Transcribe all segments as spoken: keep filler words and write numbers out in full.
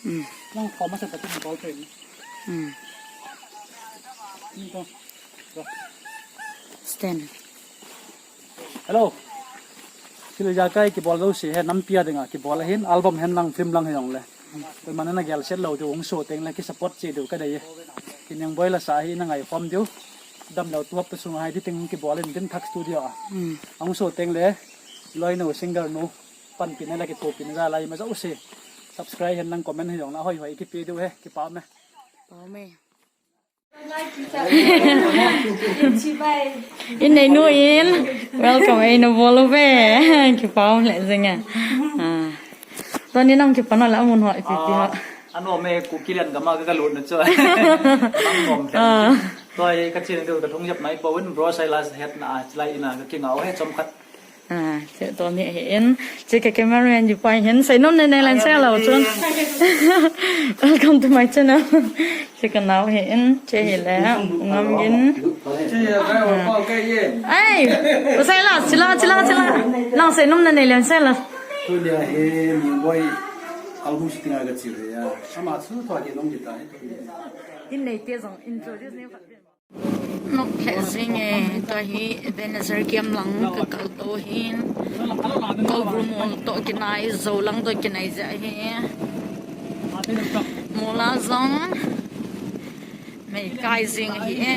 Hmm. Nang kho masa ta tin kol pen. Hmm. Ni ko. Stand. Hello. Thil ijakai kibol jouse hi nampi a dinga kibol ahin, album hen lang, film lang hijongle. Koiman ana gelset lou diu, hung so teng le kisupport cheh diu kadei e. Kinengboi lasa hi na ngaikhom diu. Damlou tu hapta sunga hi di teng kibol in Dinthak Studio a. Hmm. Hung so teng le loinu singer nu panpina le kithopina jal a ima jouse subscribe hen lang, comment hijongle hoihoi kipe diu ahi, kipa ume. Pa ume. In neinu in, welcome eina bol uve. Kipa um lheh jenge. Ah. Tuni nang kipa nale amun ho ipi ipi ho. Ah, anom e, Kuki lian gam a ka, kalutna chu. Nang nom lheh. Ah. Tua hi kachen diu kalhung jep nai pouvin, bro Silas hetna a, chulai in a kakingah u ahi chomkhat. Ah, che to ni ahin, che ka cameraman ji pa hin, seinom nei nei leng sel lou chun. Welcome to my channel. Che ka nao ahin, che hi le, Ngam Gin. Ai, u Silas, chila, chila, chila. Nang seinom na nei leng sel lou. Tunia hi Mingboi album shooting a kache u ahi. Ama chu tua kinong ji ta hi tunia. In neite jong introduce nei khat. Nok lheh jenge, tua hi Ebenezer kiam lang kakal to hin. Kolbu mol toh kinai, Jou lang toh kinai jeh ahi. Mol a jong mei kai jing ahi e.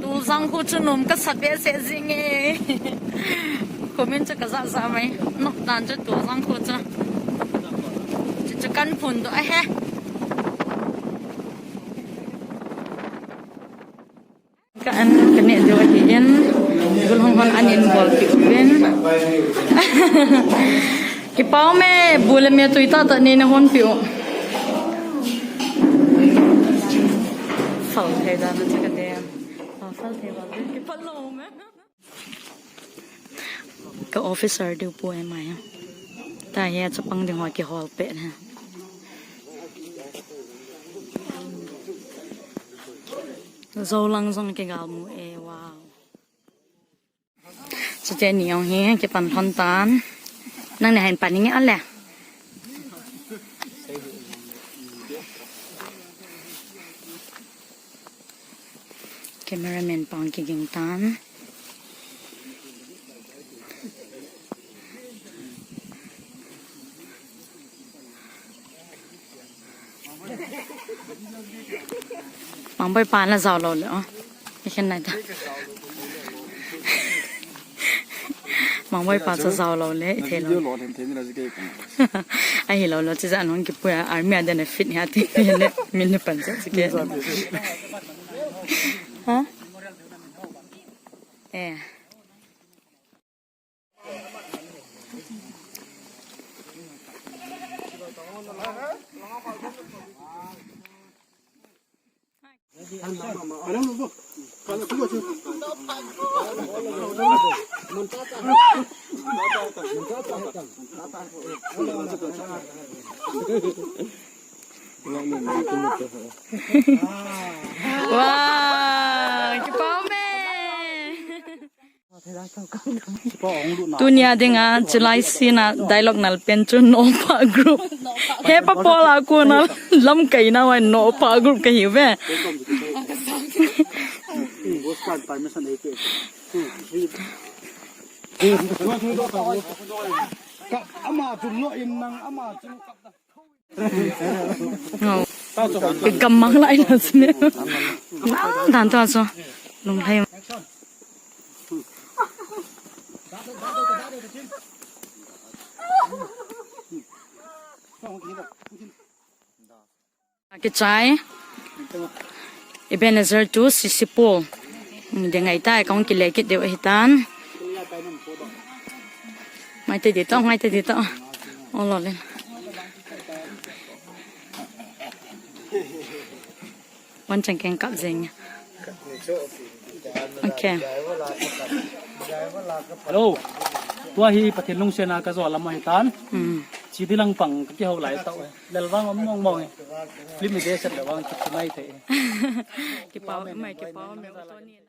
Tuljang khu chu nom kasa behseh jenge. Comment chu kaja ja mai. Nok dan chu Tuljang khu chu. Chu chu kan phun doh ahi. Ka an ka neh diu ahin, gulhung hon an in bolpeh uvin. Kipa ume, bu le me tui tah tah nei na honpeh u. Phal thei dan a chu ka de. Phal thei dan a chu kiphal lou me. Ka officer diu pu e mai. Tua hi chapang ding ho kihol peh na. Jou lang jong kigal mu e, wow. Chuteni jong hi kipan lhon tan. Nang na hin pan inge ale. Cameraman pang kiging tan. Mangboi pa na jao lou le o. Ikhen nai ta. Mangboi pa chu jao lou le, ithei lou. Video lo them them la jike. Ahilou lou, chija nong kipui a, army a den a fit hi ati, min ne, min ne pan cha jike. Ha? Eh. Wow, kipa ume. Tunia dinga chulai sina dialogue nal pen chu Nopa group. Hepa pola kona lamkai na vai Nopa group kahiuve. Ka ama chu lo in nang ama chu. Ngau. Ka gam mang lai na sine. Na, dan to aso. Lunglhai. Akichai. Ebenezer to Sisipol. Ding ngai ta, kong kile kit deu ahitan. Ngai te di to, ngai te di to. Olo len. Wan chang keng kap jeng. Okay. Hello. Tua hi Pathen lungsetna kajo lam ahitan. Hmm. Chi di lang pang kakihou lai tau. Lel vang om mong mong e. Film i de set le vang kit mai thei. Kipa mai, kipa mai, Tony.